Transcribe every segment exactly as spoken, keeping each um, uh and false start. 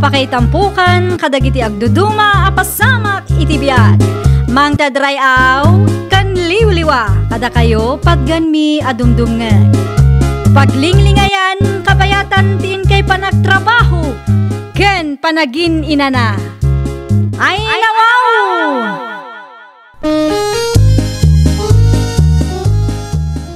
Pakaitampokan kadagiti agduduma a pasamak iti biag. Mangted ray-aw ken liwliwa kadakayo patganmi a dumdumngeg. Paglinglingayan kabayatan ti inkay panagtrabaho ken panagin-inana. Ay, nawaw!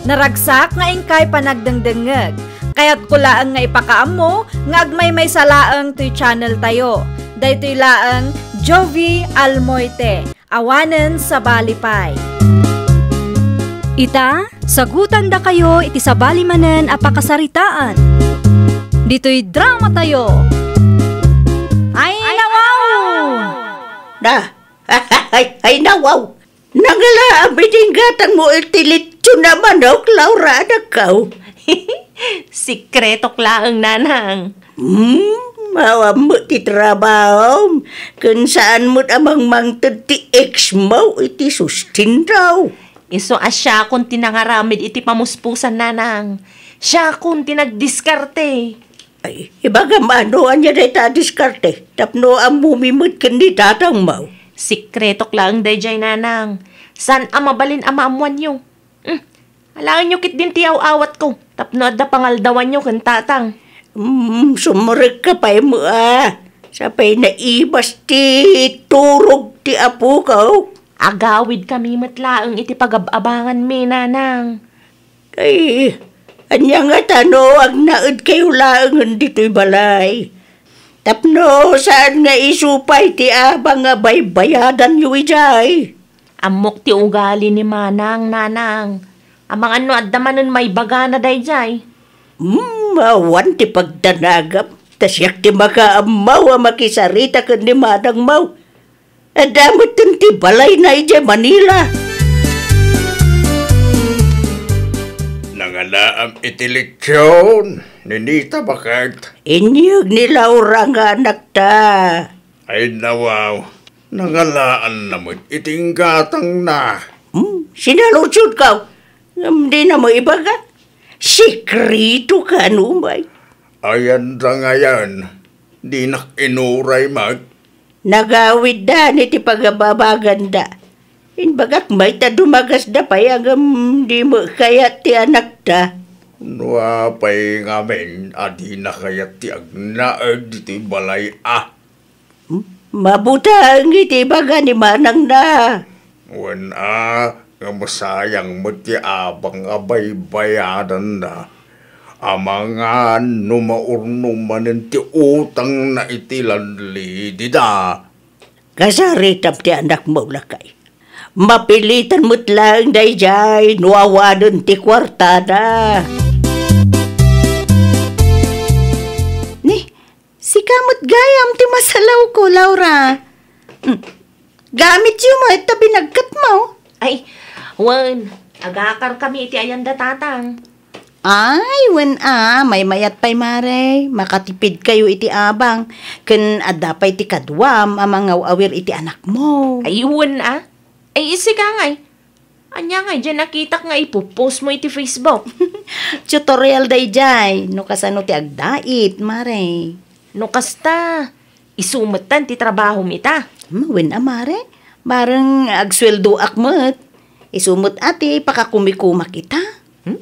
Naragsak nga inkay panagdengdengngeg. Kayatko laeng nga ipakaammo nga agmaymaysa laeng toy channel tayo. Daytoy laeng Jovie Almoite, awanen sabali pay. Ita, sagutandakayo iti sabali manen a pakasaritaan. Ditoy drama tayo. Ay, nawaw! Na, ay, ay, nawaw! Nangalaam iti inggatangmo iti litson a manok, Laura, anakko. Sikretok laeng, nanang. Hmm, awan met ti trabahom, ken saan met a mangmangted ti ex mo iti sustento. Isu a siakon ti nangaramid iti pamuspusan, nanang. Siakon ti nagdiskarte. Ay, ibagam ano, ania dayta a diskarte? Tapno ammomi met ken ni tatangmo. Sikretok laeng daydiay, nanang. Saan a mabalin a maammoanyo. Hmm, alaenyo ketdin ti aw-awatko tapno adda pangaldawanyo ken tatang. Hmm, sumrekka pay met a. Sapay naibas ti turog ti apok. Agawidkami met laeng iti pagab-abanganmi, nanang. Ay, ania ngata no agnaedkayo laengen ditoy balay? Tapno saan nga isu pay ti abang a baybayadanyo idiay? Ammok ti ugali ni manang, nanang. Amangan no adda manen maibagana daydiay. Hmm, awan ti pagdanagam. Ta siak ti makaammo a makisarita ken ni manangmo. Adda metten ti balayna idiay Manila. Nangalaam iti litson, Ninita, baket. Inyeg ni Laura nga anakta. Ay, nawaw, nangalaanna met iti inggatangna. Hmm, sinaludsodko, ngem dina mo ibaga. Sikreto kano, umay. Ayanda ngayen, dinak inuray met. Nagawidda iti pagababaganda. Imbagak met ta dumagasda pay ngem di met kayat ti anakda. No apay ngamin a dina kayat ti agnaed ditoy balay a? Hmm? Mabuteng iti ibaga ni manangna. Wen a, ngem sayang met ti abang a baybayadanna. Amangan no maurnong manen ti utangna iti landlady da. Kasaritam ti anakmo, lakay. Mapilitan met laeng daydiay no awanen ti kuartada. Ni, sika met gayam ti masalawko, Laura. Hmm. Gamityo met ta binagkatmo. Ay, wen, agakarkami iti ayanda, tatang. Ay, wen a, maymayat pay, mare. Makatipidkayo iti abang. Ken adda pay ti kaduam a mangaw-awir iti anakmo. Ay, wen a. Ay, sika ngay. Ania ngay diay nakitak nga ipopost mo iti Facebook? Tutorial daydiay, no kasano ti agdait, mare. No kasta, isu metten ti trabahom ita. Hmm, wen a, mare. Bareng agsueldoak met. Isu met a ti pakakumikumak ita. Hmm?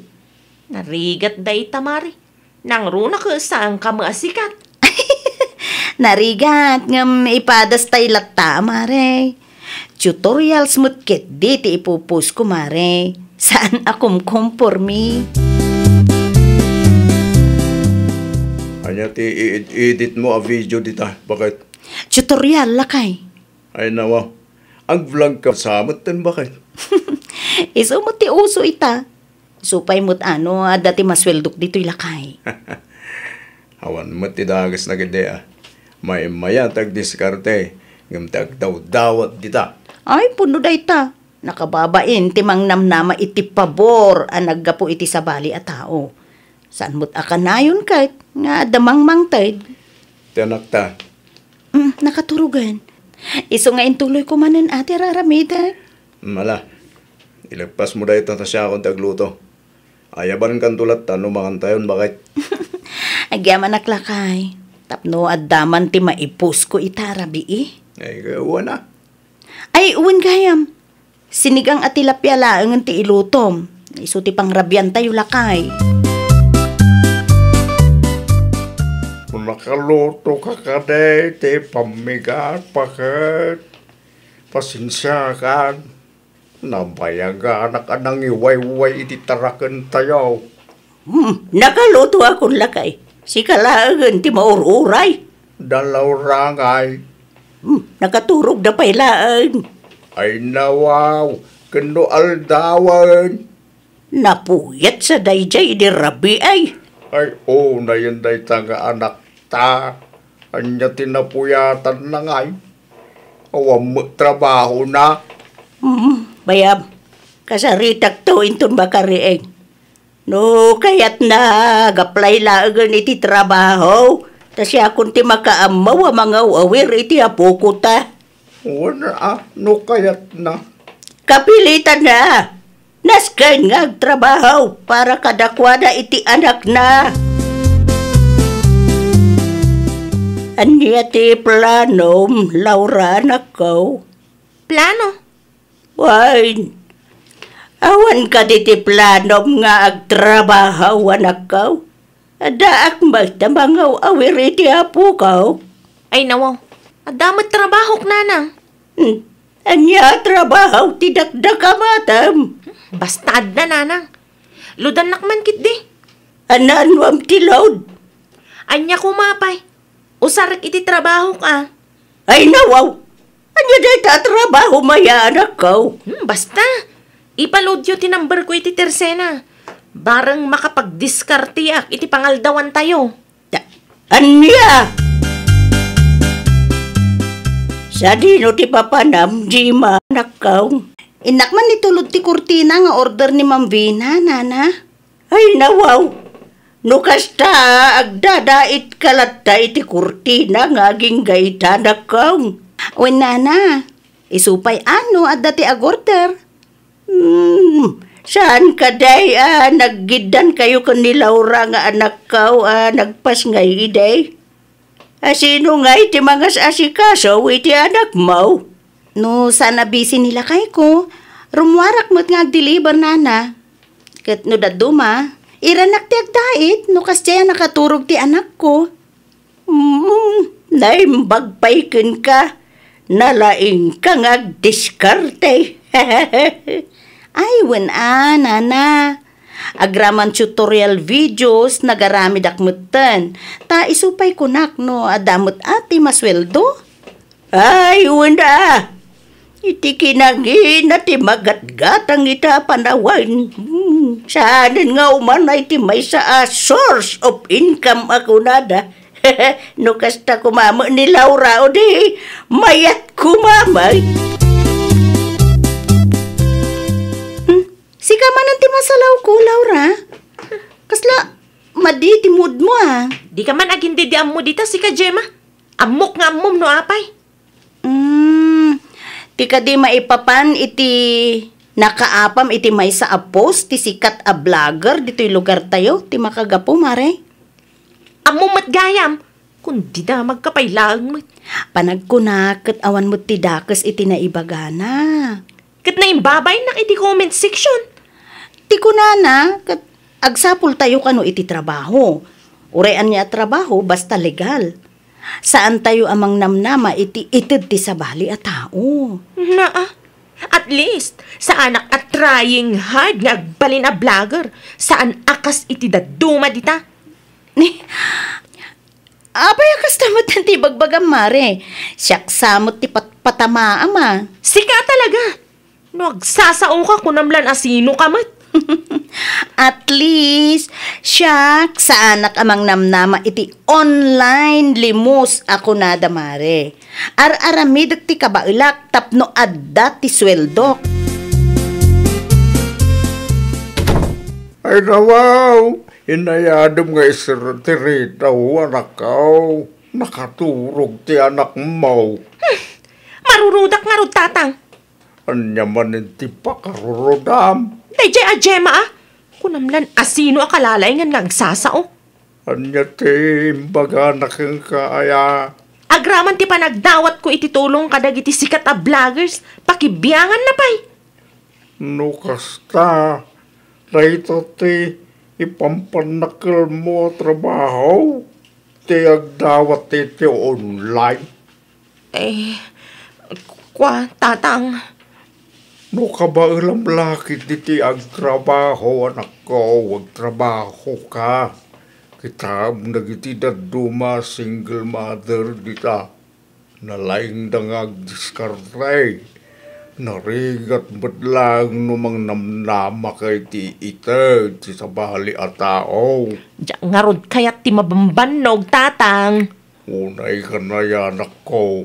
Narigat dayta, mare. Nangruna ket saanka met a sikat. Narigat, ngem ipadas tay latta, mare. Tutorials met ketdi ti ipopost ko, mare. Saan a kumkum for me. Ania ti i-edit mo a video dita, baket? Tutorial, lakay. Ay, nawa. Ag-vlog ka sa met ten, baket? Isu met ti uso ita. Isu pay met a no adda ti masueldok ditoy, lakay. Awan met ti dagesna ketdi a. Maymayat ti agdiskarte, ngem ti agdawdawat dita. Ay, pudno dayta. Nakababain ti mangnamnama iti pabor a naggapu iti sabali a tao. Saan met a kanayon ket nga adda mangmangted. Ti anakta. Mm, nakaturogen. Isu nga intuloyko manen a ti ar-aramidek. Mm, ala. Ileppasmo dayta ta siakon ti agluto. Ayabankanto latta no mangantayon, baket. Agyamanak, lakay. Tapno adda man ti maipusko ita rabii. Ay, wen a. Ay, wen gayam. Sinigang a tilapia laengen ti ilutom. Isu ti pangrabiantayo, lakay. Nakaluto ka kadi ti pammigat, paket. Pasensiakan. Nabayaganak a nangiwayway iti tarakentayo. Hmm, nakalutoakon, lakay. Sika laengen ti maur-uray. Da Laura ngay. Hmm, nakaturogda pay laeng. Ay nawaw, ken no aldawen. Napuyat sa daydiay idi rabii. Ay, unayen dayta nga anakta. Ania ti napuyatanna ngay? Awan met trabahona. Hmm, bayam. Kasaritakto inton makariing. No kayatna, agaplay laengen iti trabaho, ta siakon ti makaammo a mangaw-awir iti apokota. Wen a, no kayatna. Kapilitanna. Nasken nga agtrabaho para kadakuada iti anakna. Ania ti planom, Laura, anakko? Plano? Wen, awan kadi ti planom nga agtrabaho, anakko? Addaak met a mangaw-awir iti apoko. Ay, nawaw. Adda met trabahok, nanang. Hmm. Ania a trabaho ti dakdakamatem? Basta adda, nanang. Lodannak man ketdi. Ania nuam ti lod? Ania koma pay? Usarek iti trabahok a. Ay, nawaw! Ania dayta a trabaho, maya, anakko? Hmm, basta. Ipalodyo ti number ko iti tersena. Bareng makapagdiskarteak iti pangaldawantayo. Ta-, ania? Sadino ti papanam, Jima, anakko? Innak man ni tulod ti kurtina nga order ni Ma'am Vina, nana. Ay, nawaw! No kasta, agdadaitka latta iti kurtina nga agingga ita, anakko. Wen, nana, isu pay a no adda ti agorder. Hmm, saan kadi a naggiddankayo ken ni Laura nga anakko a nagpasngay idi? A sino ngay ti mangas-asikaso iti anakmo? No saan a busy ni lakayko, rummuarak met nga agdeliver, nana. Ket no dadduma, irannak ti agdait no kasdiay a nakaturog ti anakko. Mm, naimbag pay kenka. Nalaingka nga agdiskarte. Ay, wen a, nana. Agraman tutorial videos, nagaramidak metten. Ta isu pay kunak no adda met a ti masueldo. Ay, wen a. Iti kinangina ti magatgatang ita a panawen. Hmm, saanen nga umanay ti maysa a source of income a kunada. No kasta koma met ni Laura, o di, mayat koma met. Hmm, sika manen ti masalawko, Laura. Kasla, madi ti moodmo, a. Dika man agindidi ammo dita, sika, Gemma. Ammok nga ammom no apay. Mm, ti kadi maipapan iti nakaapam iti maysa a post ti sikat a vlogger ditoy lugartayo ti makagapu, mare? Ammom met gayam, kun dida magkapay laeng met. Panagkuna ket awan met ti dakes iti naibagana. Ket naimbabainnak iti comment section. Ti kunana, ket agsapultayo kano iti trabaho. Uray ania a trabaho, basta legal. Saantayo a mangnamnama iti ited ti sabali a tao. Naa, at least, saanak a trying hard nga agbalin a vlogger. Saan a kas iti dadduma dita. Ni, apay a kasta met ti ibagbagam, mare? Siak sa met ti patpatamaam, a. Sika talaga. No agsasaoka, kunam lan a sinoka met. At least, siak, saanak a mangnamnama iti online limos a kunada, mare. Ar-aramidek ti kabaelak tapno adda ti sueldok. Ay, nawaw! Inayadem nga isir ti retaw, anakko. Nakaturog ti anakmo. Hmm. Marurudak ngarud, tatang. Ania manen ti pakarurudam? Daydiay a Gemma, a. Kunam lan a sino a kalalaingan nga agsasao. Ania ti imbagana kenka aya? Agraman ti panagdawatko iti tulong kadagiti sikat a vloggers, pakibianganna pay. No kasta, dayta ti ipampannakkelmo a trabaho ti agdawat iti online. Eh, kua, Tatang. No kabaelam la ketdi ti agtrabaho, anakko, agtrabahoka. Kitam dagiti dadduma a single mother dita. Nalaingda nga agdiskarte. Narigat met laeng no mangnamnamaka iti ited ti sabali a tao. Diak ngarud kayat ti mabambannog, Tatang. Unay kanayanakko,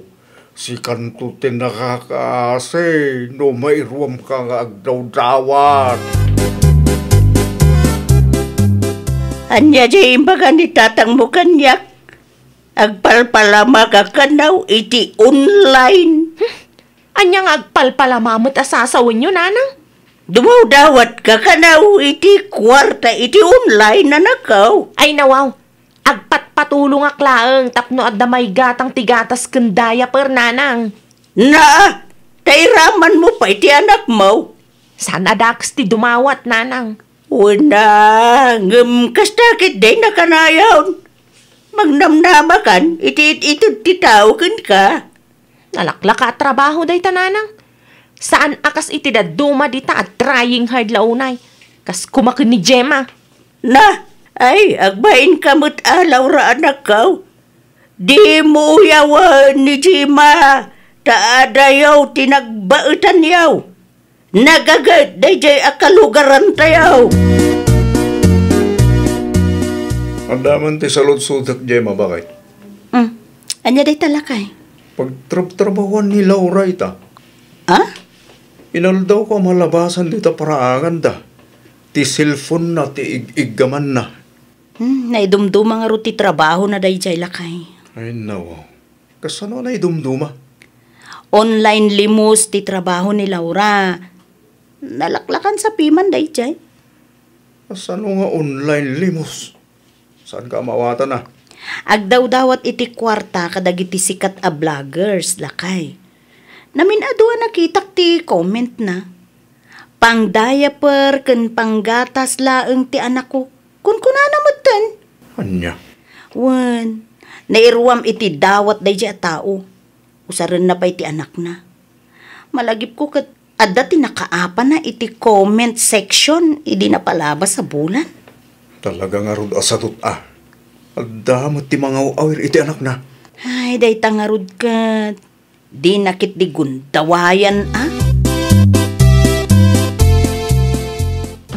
sikanto ti nakakaasi no mairuamka nga agdawdawat. Ania diay imbaga ni tatangmo kaniak? Agpalpalamaka kano iti online. Hmm. Ania nga agpalpalama met a sasawenyo, Nanang? Dumawdawatka kano iti kuarta iti online, anakko. Ay, nawaw. Agpatpatulongak laeng tapno adda maigatang ti gatas ken diaper, Nanang. Na, ta iramanmo pay ti anakmo. Saan a dakes ti dumawat, Nanang. Wen a, ngem kasta ket dayna kanayon. Mangnamnamakan iti it-ited ti tao kenka. Nalaklaka a trabaho dayta, Nanang. Saan a kas iti dadduma dita a trying hard la unay. Kas koma ken ni Gemma. Na, ay, agbainka met a, Laura, anakko. Dimo uyawen ni Gemma, ta adayo ti nagbaetanyo. Nagaget daydiay a kalugarantayo. Adda man ti saludsodek, Gemma, bakit? Hmm. Ania dayta, lakay? Pagtrabtrabahuan ni Laura ita. Ah? Inaldawko a malabasan dita paraanganda. Ti cellphone-na ti ig-iggamanna. Hmm, naidumduma ngarud ti trabahona daydiay, lakay. Ay, nawaw. Kasano a naidumduma? Online limos ti trabaho ni Laura. Nalaklakan sa piman daydiay. Kasano nga online limos? Saanka a maawatan a? Agdawdawat iti kuarta kadagiti sikat a vloggers, lakay. Namin-adu a nakitak ti comment-na. Pang-diaper ken panggatas laeng ti anakko. Kunkunana metten. Ania? Wen, nairuam iti dawat daydiay a tao. Usarenna pay ti anakna. Malagipko ket adda ti nakaapana iti comment section idi napalabas a bulan. Talaga ngarud a sadut a. Adda met ti mangaw-awir iti anakna. Ay, dayta ngarud ket. Dina ketdi gundawayan a.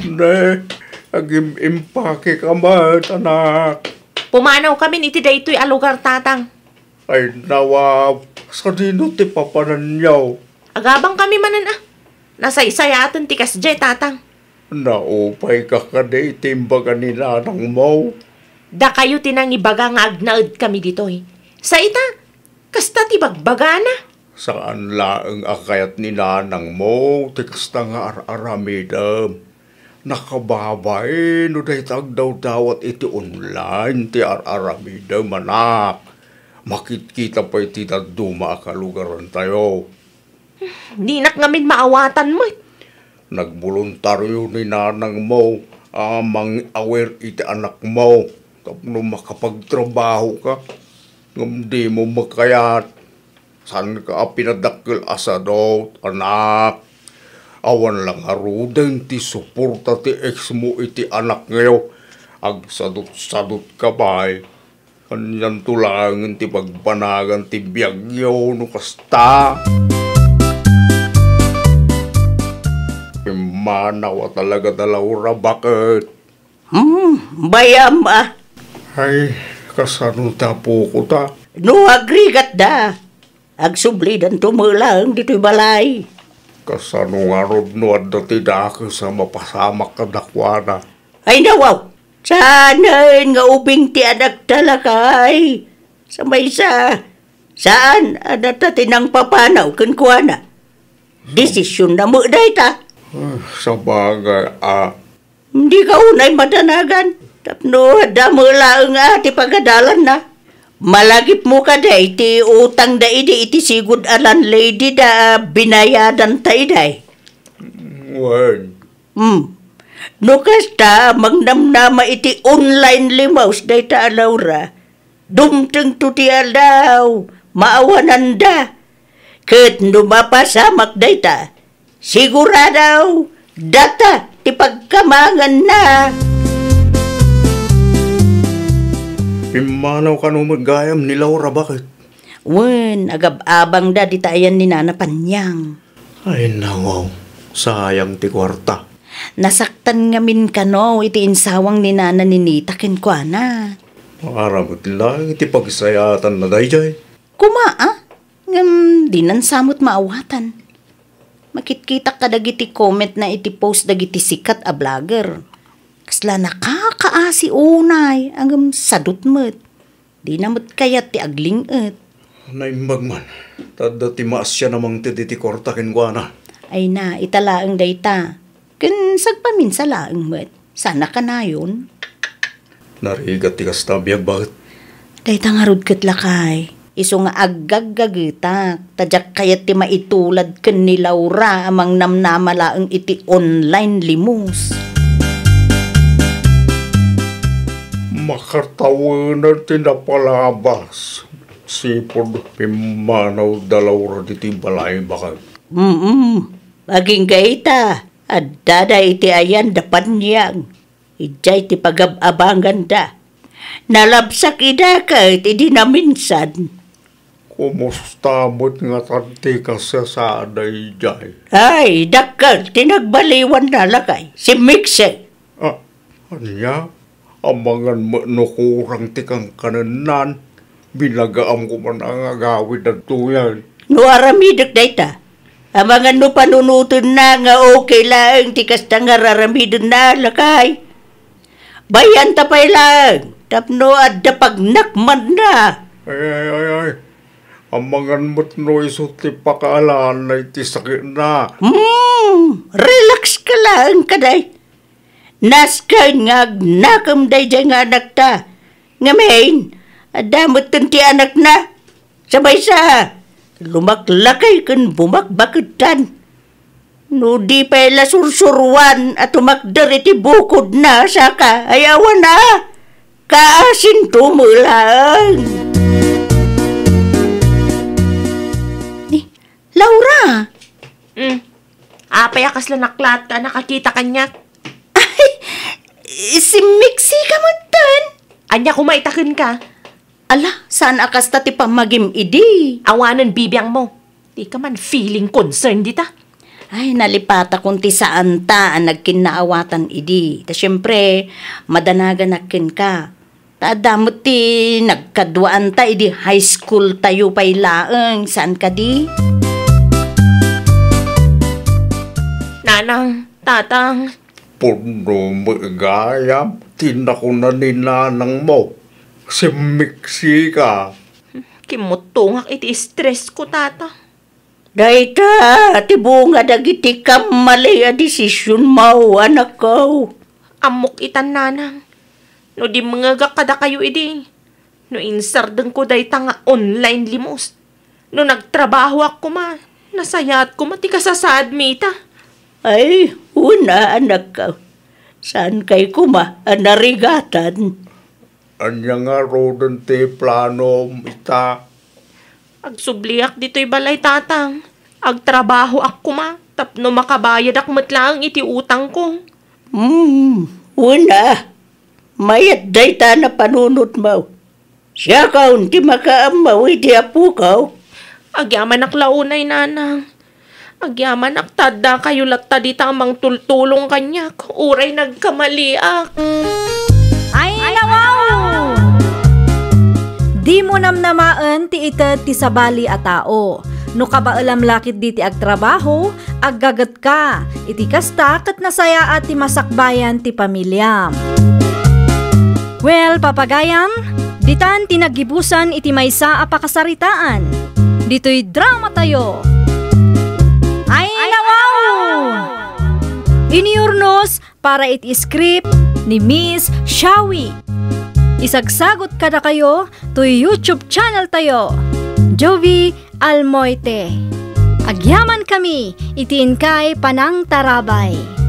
Ne, agim-impakek a met, anak. Pumanawkamin iti daytoy a lugar, Tatang. Ay, nawa, sadino ti papananyo? Agabangkami manen a. Nasaysayaten ti kasdiay, Tatang. Naupayka kadi iti imbaga ni nanangmo? Dakayo ti nangibaga nga agnaedkami ditoy. Sa ita, kasta ti bagbagana. Saan laeng a kayat ni nanangmo ti kasta nga ar-aramidem. Nakababain no dayta agdawdawat iti online ti ar-aramidem, anak. Makitkita pay ti dadduma a kalugarantayo. Dinak ngamin maawatan met. Nagboluntario ni nanangmo a mangawer iti anakmo tapno makapagtrabahoka. Ngem dimo makayat. Saanka a pinadakkel a sadut, anak. Awan la ngaruden ti suporta ti ex mo iti anakyo. Agsadutsadutka pay. Anianto laengen ti pagbanagan ti biagyo no kasta? Pimmanaw a talaga da Laura, baket? Hmm, bayam a. Ay, kasano ti apoko ta? No agrigatda, agsublidanto met laeng ditoy balay. Kasano ngarud no adda ti dakes a mapasamak kadakuada? Ay, nawaw! Saanen nga ubing ti anakta, lakay. Sa maysa, saan a data ti nangpapanaw kenkuana. Desisionna met dayta. Ah, sabagay a. Dika unay madanagan. Tapno adda met laeng a ti pagadalanna. Malagipmo kadi ti utangda idi iti sigud a landlady da a binayadanta idiay? Wen. Hmm. No kasta, mangnamnama iti online limos dayta a Laura. Dumtengto ti aldaw, maawananda. Ket no mapasamak dayta, sigurado, data ti pagkamanganna. Pimmanaw kano met gayam ni Laura, baket? Wen, agab-abangda dita ayan ni Nana Panyang. Ay, nawaw, sayang ti kuarta. Nasaktan ngamin kano iti insawang ni Nana Ninita kenkuana. Aramid laeng iti pagsayaatanna daydiay. Kuma, a? Ngem dinan sa met maawatan. Makitkitak kadagiti commentna iti post dagiti sikat a vlogger. Kasla nakakaasi unay, ngem sadut met. Dina met kayat ti agling-et. Naimbag man, ta adda ti maasian a mangted iti kuarta kenkuana. Ay na, ita laeng dayta. Ken sagpaminsa laeng met. Saan a kanayon? Narigat ti kasta a biag, baket. Dayta ngarud ket, lakay, isu nga aggaggagetak, ta diak kayat ti maitulad ken ni Laura a mangnamnama laeng iti online limos. Makatawenan ti napalabas. Sipud pimmanaw da Laura ditoy balay, baket. Mm-mm. Agingga ita, addada iti ayan da Panyang. Idiay ti pagab-abanganda. Nalabsak ida ket idi naminsan. Kumusta met ngatan ti kasasaada idiay? Ay, dakkel ti nagbaliwanna, lakay. Simmiksik. Ah, ania? Amangan met no kurang ti kankanennan, binagaam koma nga agawid adtoyen. No aramidek dayta, amangan no panunotenna nga okay laeng ti kasta nga raramidenna, lakay. Bayanta pay laeng, tapno adda pagnakmanna. Ay, ay, ay, ay. Amangan met no isu ti pakaalaanna iti sakitna. Hmm, relax ka laeng, kaday. Nasken nga agnakem daydiay nga anakta. Ngamin, adda metten ti anakna. Sabaysa, lumaklakay ken bumakbaketan. No di pay la sursuruan a tumakder iti bukodna, saka, ay awan a, kaasinto met laeng. Ni, Laura! Mm. Apay a kasla naklaat ka a nakakita kaniak? Ay, simmiksika metten. Ania koma ita kenka? Ala, saan a kasta ti pammagim idi? Awanen bibiangmo. Dika man feeling concern dita. Ay, nalipatakon ti saanta a nagkinnaawatan idi. Ta siempre, madanaganak kenka. Ta adda met ti nagkaduaanta idi high school tayo pay laeng, saan kadi? Nanang, tatang. Pudno met gayam ti nakuna ni nanangmo. Simmiksika. Kimmuttongak iti stress ko, tata. Dayta ti bunga dagiti kammali a desisionmo, anakko. Ammok itan, nanang. No dimngegak kadakayo idi, no insardengko dayta nga online limos, no nagtrabahoak koma, nasayaat koma ti kasasaadmi ita. Ay, wen a, anakko. Saankay koma a narigatan. Ania ngaruden ti planom ita? Agsubliak ditoy balay, tatang. Agtrabahoak koma tapno makabayadak met laeng iti utangko. Hmm, wen a. Mayat dayta a panunotmo. Siakon ti makaammo iti apoko. Agyamanak la unay, nanang. Agyamanak ta addakayo latta dita a mangtultulong kaniak, uray nagkamaliak. Ay, nawaw! Dimo namnamaen ti ited ti sabali a tao. No kabaelam la ketdi ti agtrabaho, aggagetka. Iti kasta, ket nasayaat ti masakbayan ti pamiliam. Well, papagayam, ditan ti naggibusan iti maysa a pakasaritaan. Ditoy drama tayo. Ay, nawaw! Inyurnos para iti script, ni Miss Shawi. Isagsagut kadakayo toy YouTube channel tayo, Jovie Almoite. Agyaman kami iti inkay panangtarabay.